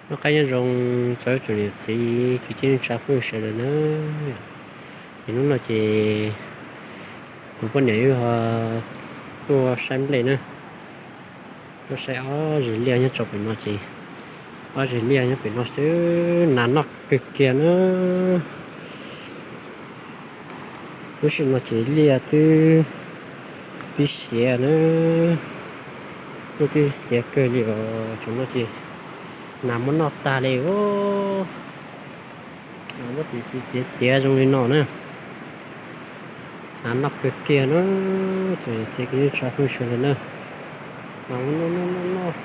Noj qab nyob zoo txog tsoom niam txiv kwv tij neej tsa phooj ywg sawv daws na. Ces hnub no ces kuv poj niam wb ho tuaj saib nplej na, tuaj saib ob zeg liaj nyob rau pem no ces, ob zeg liaj nyob pem no xwb nas noj kawg kiag na. Lub sij no ces liaj twb pib xiav na, liaj twb xiav kawg li os, tam no ces nas muab noj tag li os. Muab txiav txiav txiav zoo li no na, nas noj kawg kiag na, tsoom niam txiv kwv tij neej tsa phooj ywg sawv daws na. Nas noj noj noj noj,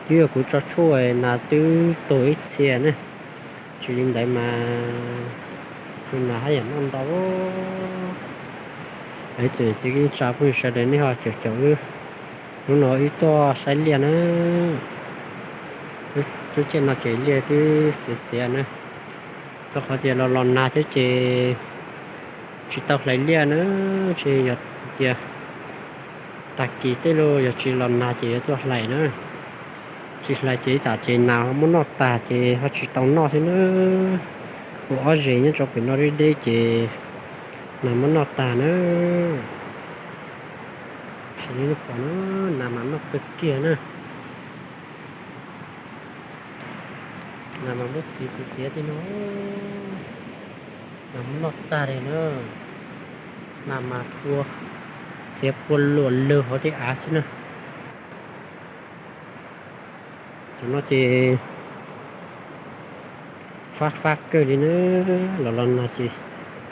twb yog kuv tso tshuaj nas twb tuag ib txhia na, tsis li ntawd mas tsuas nas haj yam noj ntau. Tsoom niam txiv kwv tij neej tsa phooj ywg sawv daws nej ho caum caum wb, hnub no wb tuaj saib liaj na, lub caij no ces liaj twb xiav xiav na, rau qhov tias los los nag thiab ces tsis tau hlais liaj na, tsis yog tias tag kis tej lus yog tsis los nag ces yuav tuaj hlais na, tsis hlais ces ib tsam ces nas muab noj tag ces ho tsis tau noj thiab na. Ua ob zeg nyob rau pem no deb deb ces nas muab noj tag na. Sim li pom na, nas mas noj kawg kiag na. Nas mas muab txiav txiav txiav tej no, nas muab noj tag li na. Nas mas pua, txiav pua luam lwg hauv tej av xwb na. Tam no ces fab fab kawg li na, los los nag ces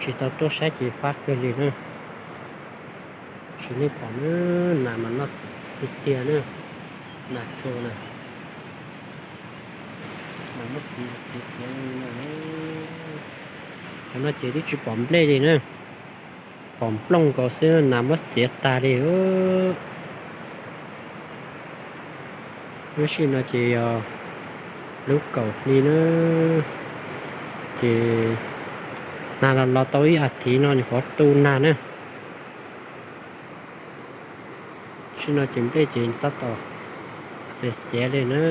tsis tau tuaj saib ces fab kawg li na. Sim nej pom na, nas mas noj tiag tiag na, nas tsuag na, nas muab txiav txiav txiav li no. Tam no ces twb tsis pom nplej li na, pom nplooj nkaus xwb nas muab txiav tag li. Lub sij no ces yog lub kaum hli na, ces nag los los tau ib as thiv no nws qhuav tu nag na. Sij no ces nplej ces tab tom xiav xiav li na.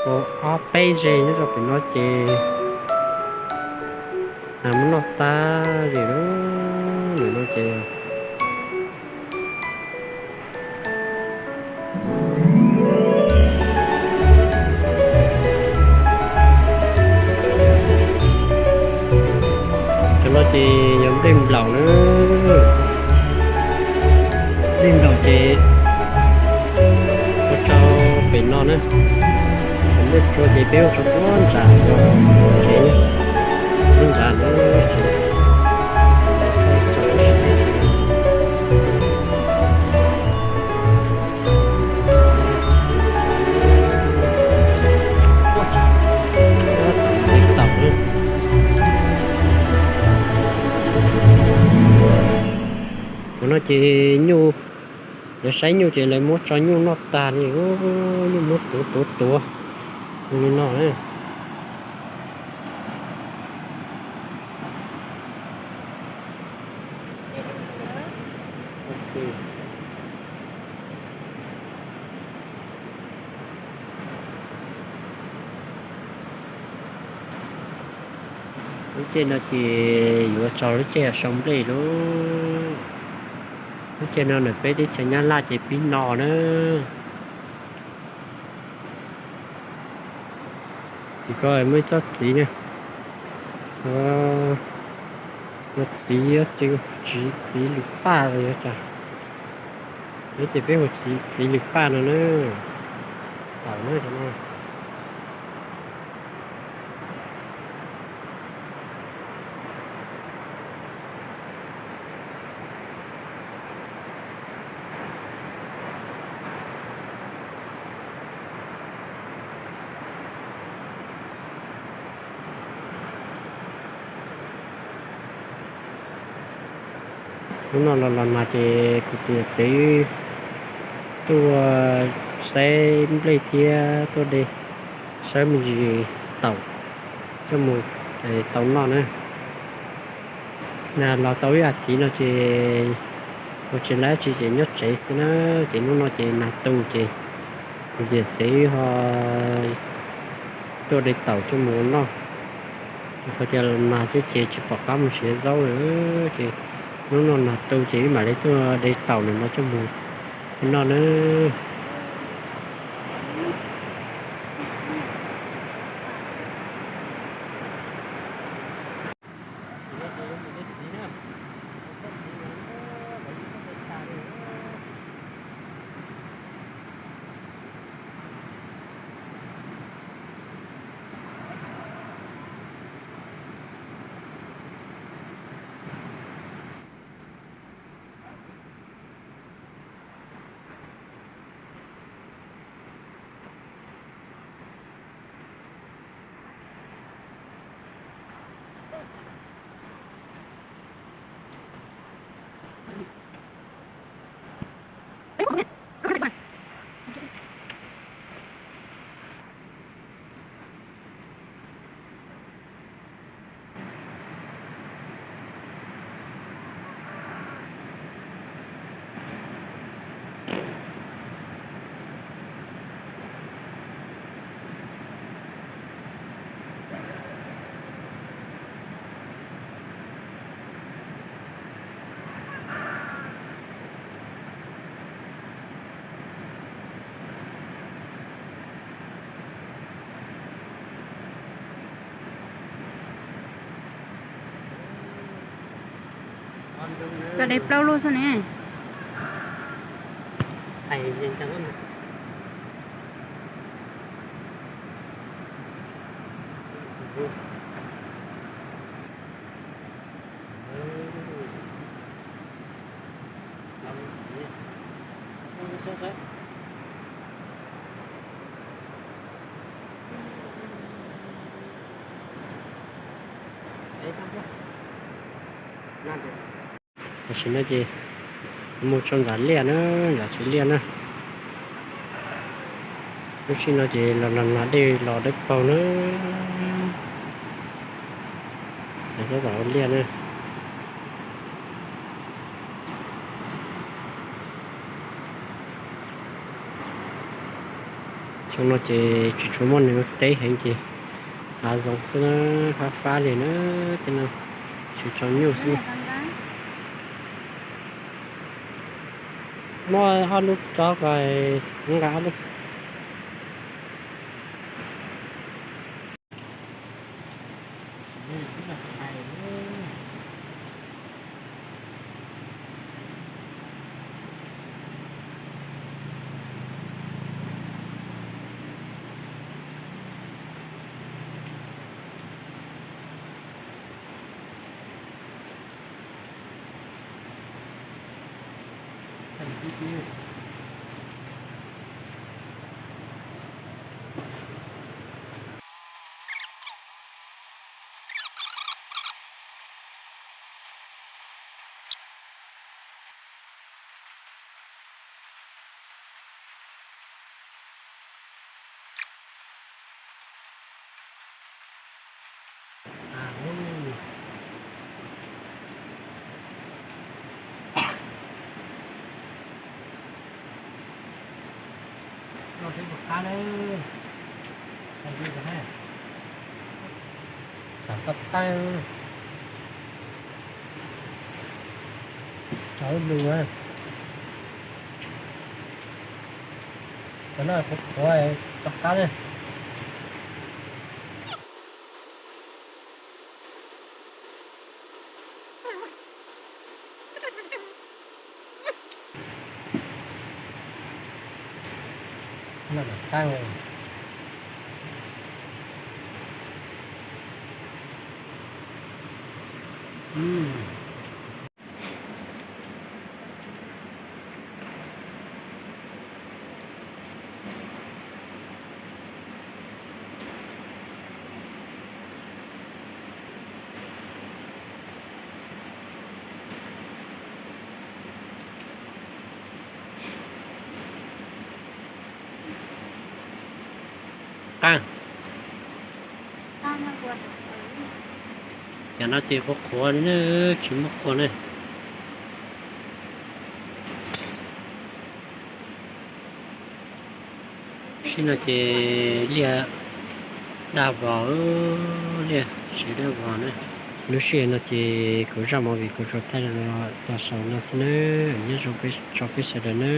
Ua ob peb zeg nyob rau pem no ces nas muab noj tag li lawm no ces. Cov no ces yog nplej nplaum na, nplej nplaum ces ua rau pem no na, cov nplej tsuag ces peb ua rau puag nram tsev, puag nram na. Tus no ces nyuj, lawv saib nyuj ces lawv muab tso nyuj noj tag li, nyuj muab tuav tuav tuav li no na. Lub caij no ces yuav txog lub caij sau nplej lauj. Lub caij no ntawm peb teb chaws Nyab Laj ces pib no na. Tim ko muaj ib tsob txiv na, ua txiv, txiv lwm paj los yog cas, ces peb hu txiv lwm paj no na. Tawm na. Hnub no los los nag ces kuv tus niam txiv tuaj saib nplej thiab tuaj de sawb me ntsis taum coj mus tau noj na. Nag los tau ib as thiv no ces Ua tsis lab tsi ces nyob tsev xwb na, ces hnub no ces nag tu ces kuv niam txiv ho tuaj de taum coj mus ua noj. Qhov tias los nag thiab ces tsis pom qab mus siav zaub lawm, ces hnub no nag tu ces wb mam li tuaj de taum ntawm no coj mus ua noj nawb. Koj de plaub lub xwb ne. Tam sim no ces mus tso ntxas liaj na, ntxas tsis liaj na. Lub sij no ces los nag nag dej los dawb paug na. Tab tom ua liaj na. Xyoo no ces tsis tshua muaj neeg ua teb heev ces hav zoov xwb na, fab fab li na, tej no tsis tshua nyuaj xwb. Muaj ob lub tso ko, nqa ob lub. Tam toj taib, cov lus, cov no qhuav qhuav toj qab ne. Qab, cov no ces qhuav qhuav ne, tsis muaj qhuav ne. Sib no ces liaj daj vog, liaj siav daj vog na. Lub sij hawm no ces kuv zaj movie kuv tsuas thaij los txog saum no xwb nawb, nyob zoo tso peb sawv daws nawb.